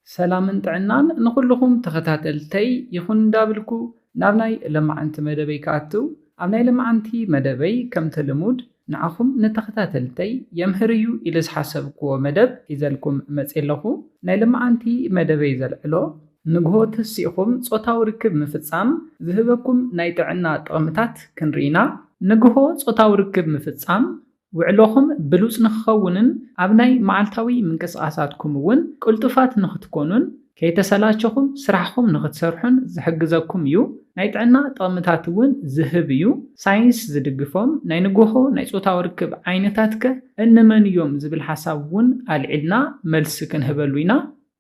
ሰላምን ጥዕናን ንኹልኹም ተኸታተልተይ ይኹን እንዳብልኩ ናብ ናይ ለማዓንቲ መደበይ ክኣትው። ኣብ ናይ ለማዓንቲ መደበይ ከምቲ ልሙድ ንዓኹም ንተኸታተልተይ የምህር እዩ ኢለ ዝሓሰብክዎ መደብ ሒዘልኩም መፅየ ኣለኹ። ናይ ለማዓንቲ መደበይ ዘልዕሎ ንግሆ ተሲእኹም ጾታዊ ርክብ ምፍጻም ዝህበኩም ናይ ጥዕና ጥቕምታት ክንርኢና። ንግሆ ጾታዊ ርክብ ምፍጻም ውዕሎኹም ብሉጽ ንኽኸውንን ኣብ ናይ መዓልታዊ ምንቅስቓሳትኩም እውን ቅልጡፋት ንኽትኮኑን ከይተሰላቸኹም ስራሕኹም ንኽትሰርሑን ዝሕግዘኩም እዩ። ናይ ጥዕና ጥቕምታት እውን ዝህብ እዩ። ሳይንስ ዝድግፎም ናይ ንግሆ ናይ ጾታዊ ርክብ ዓይነታትከ እንመን እዮም ዝብል ሓሳብ እውን ኣልዒልና መልሲ ክንህበሉ ኢና።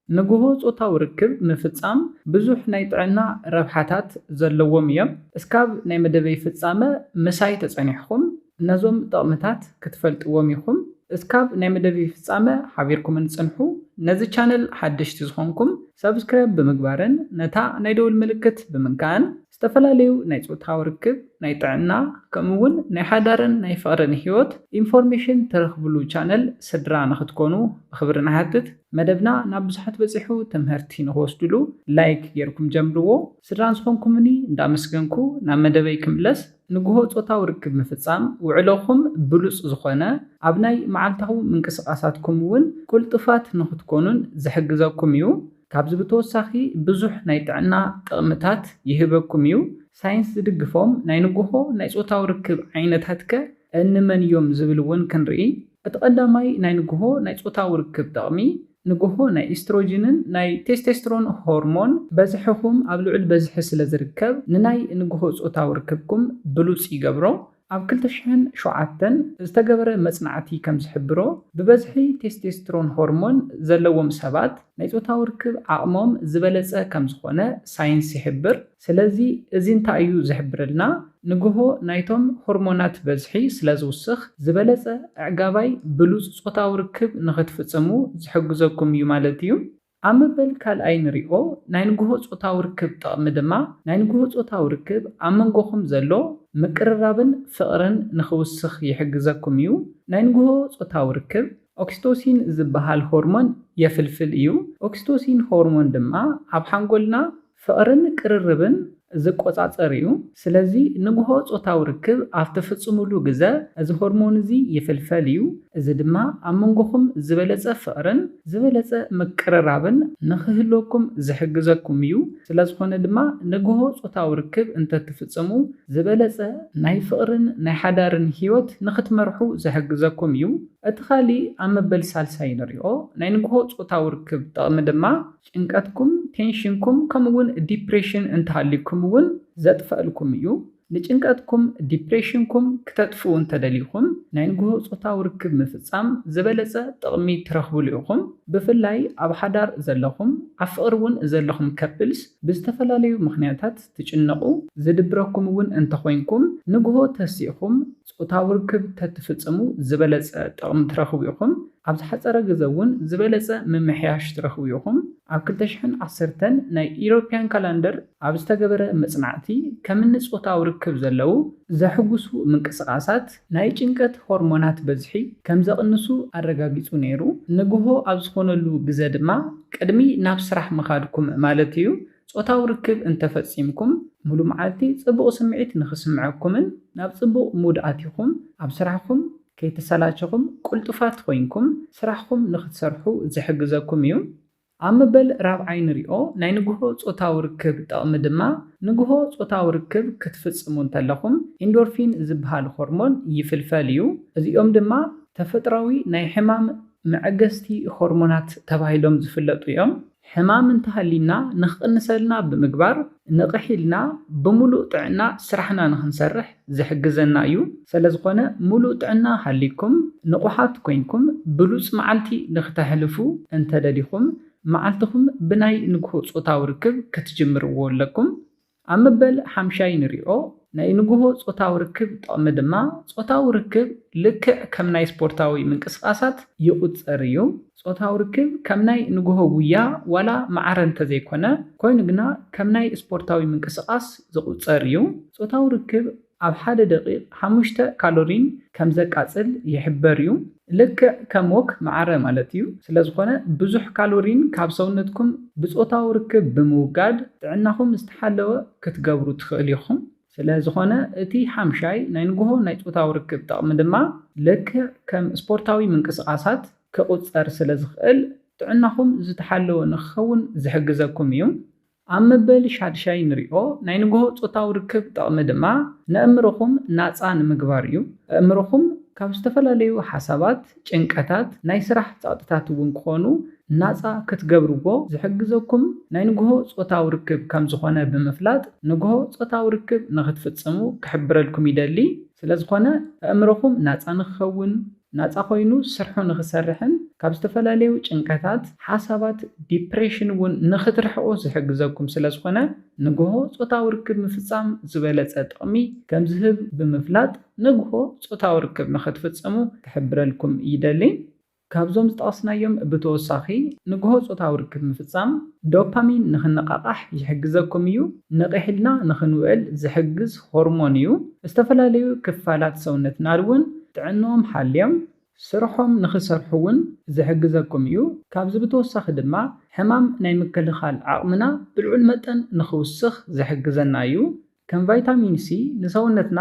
ንግሆ ጾታዊ ርክብ ምፍጻም ብዙሕ ናይ ጥዕና ረብሓታት ዘለዎም እዮም። እስካብ ናይ መደበይ ፍጻመ ምሳይ ተጸኒሕኩም ነዞም ጥቕምታት ክትፈልጥዎም ኢኹም። እስካብ ናይ መደበይ ፍጻመ ሓቢርኩምን ጽንሑ። ነዚ ቻነል ሓደሽቲ ዝኾንኩም ሰብስክራይብ ብምግባርን ነታ ናይ ደውል ምልክት ብምንካእን ዝተፈላለዩ ናይ ጾታዊ ርክብ፣ ናይ ጥዕና፣ ከምኡ እውን ናይ ሓዳርን ናይ ፍቕርን ህይወት ኢንፎርሜሽን ትረኽብሉ ቻነል ስድራ ንኽትኮኑ ብኽብሪ ንሓትት። መደብና ናብ ብዙሓት በጺሑ ትምህርቲ ንኽወስድሉ ላይክ ጌርኩም ጀምርዎ። ስድራ ዝኾንኩምኒ እንዳመስገንኩ ናብ መደበይ ክምለስ። ንግሆ ጾታዊ ርክብ ምፍጻም ውዕሎኹም ብሉጽ ዝኾነ ኣብ ናይ መዓልታዊ ምንቅስቓሳትኩም እውን ቅልጡፋት ንኽትኮኑን ዝሕግዘኩም እዩ። ካብዚ ብተወሳኺ ብዙሕ ናይ ጥዕና ጥቕምታት ይህበኩም እዩ። ሳይንስ ዝድግፎም ናይ ንግሆ ናይ ጾታዊ ርክብ ዓይነታትከ እንመን እዮም ዝብል እውን ክንርኢ። እቲ ቀዳማይ ናይ ንግሆ ናይ ጾታዊ ርክብ ጥቕሚ ንግሆ ናይ ኢስትሮጅንን ናይ ቴስቴስትሮን ሆርሞን በዝሕኹም ኣብ ልዑል በዝሒ ስለ ዝርከብ ንናይ ንግሆ ጾታዊ ርክብኩም ብሉጽ ይገብሮ። ኣብ ክልተ ሽሕን ሸውዓተን ዝተገበረ መጽናዕቲ ከም ዝሕብሮ ብበዝሒ ቴስቴስትሮን ሆርሞን ዘለዎም ሰባት ናይ ጾታዊ ርክብ ዓቕሞም ዝበለጸ ከም ዝኾነ ሳይንስ ይሕብር። ስለዚ እዚ እንታይ እዩ ዝሕብረልና? ንግሆ ናይቶም ሆርሞናት በዝሒ ስለ ዝውስኽ ዝበለጸ ኣዕጋባይ ብሉጽ ጾታዊ ርክብ ንኽትፍጽሙ ዝሕግዘኩም እዩ ማለት እዩ። ኣብ መበል ካልኣይ ንሪኦ ናይ ንግሆ ጾታዊ ርክብ ጥቕሚ ድማ ናይ ንግሆ ጾታዊ ርክብ ኣብ መንጎኹም ዘሎ ምቅርራብን ፍቕርን ንኽውስኽ ይሕግዘኩም እዩ። ናይ ንግሆ ጾታዊ ርክብ ኦክሲቶሲን ዝበሃል ሆርሞን የፍልፍል እዩ። ኦክሲቶሲን ሆርሞን ድማ ኣብ ሓንጎልና ፍቕርን ቅርርብን ዝቆጻጸር እዩ። ስለዚ ንግሆ ጾታዊ ርክብ ኣብ ትፍጽሙሉ ግዘ እዚ ሆርሞን እዚ ይፍልፈል እዩ። እዚ ድማ ኣብ መንጎኹም ዝበለጸ ፍቕርን ዝበለጸ ምቅርራብን ንኽህልወኩም ዝሕግዘኩም እዩ። ስለ ዝኾነ ድማ ንግሆ ጾታዊ ርክብ እንተትፍጽሙ ዝበለጸ ናይ ፍቕርን ናይ ሓዳርን ህይወት ንኽትመርሑ ዝሕግዘኩም እዩ። እቲ ካሊእ ኣብ መበል ሳልሳይ ንሪኦ ናይ ንግሆ ጾታዊ ርክብ ጥቕሚ ድማ ጭንቀትኩም፣ ቴንሽንኩም ከምኡ እውን ዲፕሬሽን እንተሃልዩኩም እውን ዘጥፈእልኩም እዩ። ንጭንቀትኩም፣ ዲፕሬሽንኩም ክተጥፍኡ እንተደሊኹም ናይ ንግሆ ጾታዊ ርክብ ምፍጻም ዝበለጸ ጥቕሚ ትረኽብሉ ኢኹም። ብፍላይ ኣብ ሓዳር ዘለኹም፣ ኣብ ፍቕሪ እውን ዘለኹም ከፕልስ ብዝተፈላለዩ ምኽንያታት ትጭነቑ፣ ዝድብረኩም እውን እንተኾይንኩም ንግሆ ተሲእኹም ጾታዊ ርክብ ተትፍጽሙ ዝበለጸ ጥቕሚ ትረኽቡ ኢኹም። ኣብ ዝሓጸረ ግዘ እውን ዝበለጸ ምምሕያሽ ትረኽቡ ኢኹም። ኣብ ክልተ ሽሕን ዓሰርተን ናይ ኢሮፕያን ካላንደር ኣብ ዝተገበረ መጽናዕቲ ከምኒ ጾታዊ ርክብ ዘለዉ ዘሕጉሱ ምንቅስቓሳት ናይ ጭንቀት ሆርሞናት በዝሒ ከም ዘቕንሱ ኣረጋጊጹ ነይሩ። ንግሆ ኣብ ዝኾነሉ ግዘ ድማ ቅድሚ ናብ ስራሕ ምኻድኩም ማለት እዩ ጾታዊ ርክብ እንተፈጺምኩም ሙሉ መዓልቲ ጽቡቕ ስምዒት ንኽስምዐኩምን ናብ ጽቡቕ ሙድ ኣቲኹም ኣብ ስራሕኩም ከይተሰላቸኹም ቅልጡፋት ኮይንኩም ስራሕኩም ንኽትሰርሑ ዝሕግዘኩም እዩ። ኣብ መበል ራብዓይ ንሪኦ ናይ ንግሆ ጾታዊ ርክብ ጥቕሚ ድማ ንግሆ ጾታዊ ርክብ ክትፍጽሙ እንተለኹም ኢንዶርፊን ዝበሃል ሆርሞን ይፍልፈል እዩ። እዚኦም ድማ ተፈጥራዊ ናይ ሕማም መዐገስቲ ሆርሞናት ተባሂሎም ዝፍለጡ እዮም። ሕማም እንተሃሊና ንኽቕንሰልና ብምግባር ንቕሕ ኢልና ብምሉእ ጥዕና ስራሕና ንኽንሰርሕ ዝሕግዘና እዩ። ስለዝኾነ ሙሉእ ጥዕና ሃሊኩም ንቑሓት ኮይንኩም ብሉጽ መዓልቲ ንኽተሕልፉ እንተደሊኹም መዓልትኹም ብናይ ንግሆ ጾታዊ ርክብ ክትጅምርዎ ኣለኩም። ኣብ መበል ሓምሻይ ንሪኦ ናይ ንግሆ ጾታዊ ርክብ ጥቕሚ ድማ ጾታዊ ርክብ ልክዕ ከም ናይ ስፖርታዊ ምንቅስቓሳት ይቑጸር እዩ። ጾታዊ ርክብ ከም ናይ ንግሆ ጉያ ዋላ ማዕረ እንተዘይኮነ ኮይኑ ግና ከም ናይ ስፖርታዊ ምንቅስቓስ ዝቑጸር እዩ። ጾታዊ ርክብ ኣብ ሓደ ደቂቕ ሓሙሽተ ካሎሪን ከም ዘቃጽል ይሕበር እዩ። ልክዕ ከም ወክ መዓረ ማለት እዩ። ስለዝኾነ ብዙሕ ካሎሪን ካብ ሰውነትኩም ብጾታዊ ርክብ ብምውጋድ ጥዕናኹም ዝተሓለወ ክትገብሩ ትኽእል ኢኹም። ስለዝኾነ እቲ ሓምሻይ ናይ ንግሆ ናይ ጾታዊ ርክብ ጥቕሚ ድማ ልክዕ ከም ስፖርታዊ ምንቅስቓሳት ክቑጸር ስለ ዝኽእል ጥዕናኹም ዝተሓለወ ንክኸውን ዝሕግዘኩም እዩ። ኣብ መበል ሻድሻይ ንሪኦ ናይ ንግሆ ጾታዊ ርክብ ጥቕሚ ድማ ንእምሮኹም ናጻ ንምግባር እዩ። ኣእምሮኹም ካብ ዝተፈላለዩ ሓሳባት፣ ጭንቀታት፣ ናይ ስራሕ ጸቕጥታት እውን ክኾኑ ናጻ ክትገብርዎ ዝሕግዘኩም ናይ ንግሆ ጾታዊ ርክብ ከም ዝኾነ ብምፍላጥ ንግሆ ጾታዊ ርክብ ንክትፍጽሙ ክሕብረልኩም ይደሊ። ስለዝኾነ ኣእምሮኹም ናጻ ንክኸውን ናጻ ኮይኑ ስርሑ ንክሰርሕን ካብ ዝተፈላለዩ ጭንቀታት፣ ሓሳባት፣ ዲፕሬሽን እውን ንክትርሕቁ ዝሕግዘኩም ስለዝኾነ ንግሆ ጾታዊ ርክብ ምፍጻም ዝበለጸ ጥቕሚ ከም ዝህብ ብምፍላጥ ንግሆ ጾታዊ ርክብ ንክትፍጽሙ ክሕብረልኩም ይደሊ። ካብዞም ዝጠቐስናዮም ብተወሳኺ ንግሆ ጾታዊ ርክብ ምፍጻም ዶፓሚን ንክንቃቃሕ ይሕግዘኩም እዩ። ነቒሕልና ንክንውዕል ዝሕግዝ ሆርሞን እዩ። ዝተፈላለዩ ክፋላት ሰውነትና እውን ጥዕንኦም ሓልዮም ስርሖም ንክሰርሑ እውን ዝሕግዘኩም እዩ። ካብዚ ብተወሳኺ ድማ ሕማም ናይ ምክልኻል ዓቕምና ብልዑል መጠን ንክውስኽ ዝሕግዘና እዩ። ከም ቫይታሚን ሲ ንሰውነትና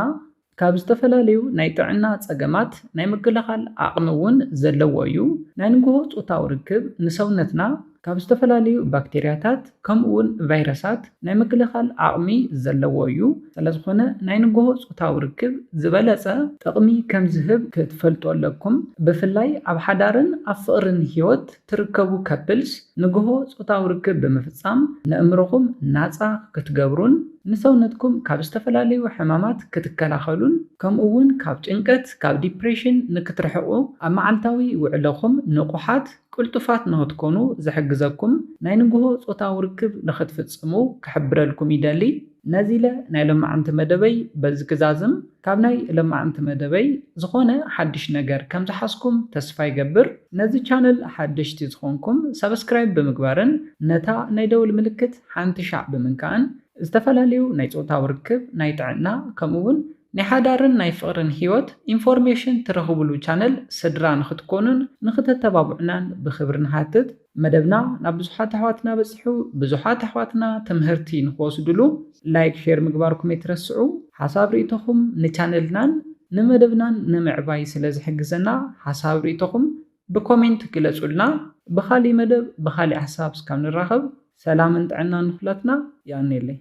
ካብ ዝተፈላለዩ ናይ ጥዕና ጸገማት ናይ ምክልኻል ዓቕሚ እውን ዘለዎ እዩ። ናይ ንግሆ ጾታዊ ርክብ ንሰውነትና ካብ ዝተፈላለዩ ባክቴርያታት ከምኡ እውን ቫይረሳት ናይ ምክልኻል ዓቕሚ ዘለዎ እዩ። ስለዝኾነ ናይ ንግሆ ጾታዊ ርክብ ዝበለጸ ጥቕሚ ከም ዝህብ ክትፈልጡ ኣለኩም። ብፍላይ ኣብ ሓዳርን ኣብ ፍቕርን ህይወት ትርከቡ ከፕልስ ንግሆ ጾታዊ ርክብ ብምፍጻም ንእምሮኹም ናጻ ክትገብሩን ንሰውነትኩም ካብ ዝተፈላለዩ ሕማማት ክትከላኸሉን ከምኡ እውን ካብ ጭንቀት፣ ካብ ዲፕሬሽን ንክትርሕቑ ኣብ መዓልታዊ ውዕሎኹም ንቑሓት ቅልጡፋት ንክትኮኑ ዝሕግዘኩም ናይ ንግሆ ጾታዊ ርክብ ንክትፍጽሙ ክሕብረልኩም ይደሊ። ነዚ ኢለ ናይ ሎማዓንቲ መደበይ በዚ ክዛዝም። ካብ ናይ ሎማዓንቲ መደበይ ዝኾነ ሓድሽ ነገር ከም ዝሓዝኩም ተስፋ ይገብር። ነዚ ቻነል ሓደሽቲ ዝኾንኩም ሳብስክራይብ ብምግባርን ነታ ናይ ደውል ምልክት ሓንቲ ሻዕ ብምንካእን ዝተፈላለዩ ናይ ጾታዊ ርክብ፣ ናይ ጥዕና ከምኡ እውን ናይ ሓዳርን ናይ ፍቕርን ህይወት ኢንፎርሜሽን ትረኽብሉ ቻነል ስድራ ንክትኮኑን ንክተተባብዑናን ብክብሪ ንሓትት። መደብና ናብ ብዙሓት ኣሕዋትና በጺሑ ብዙሓት ኣሕዋትና ትምህርቲ ንክወስድሉ ላይክ ሼር ምግባርኩም ኣይትረስዑ። ሓሳብ ርእይቶኹም ንቻነልናን ንመደብናን ንምዕባይ ስለ ዝሕግዘና ሓሳብ ርእይቶኹም ብኮሜንት ግለጹልና። ብኻሊእ መደብ ብኻሊእ ሓሳብ እስካብ ንራኸብ ሰላምን ጥዕናን ንኹላትና። የቐንየለይ።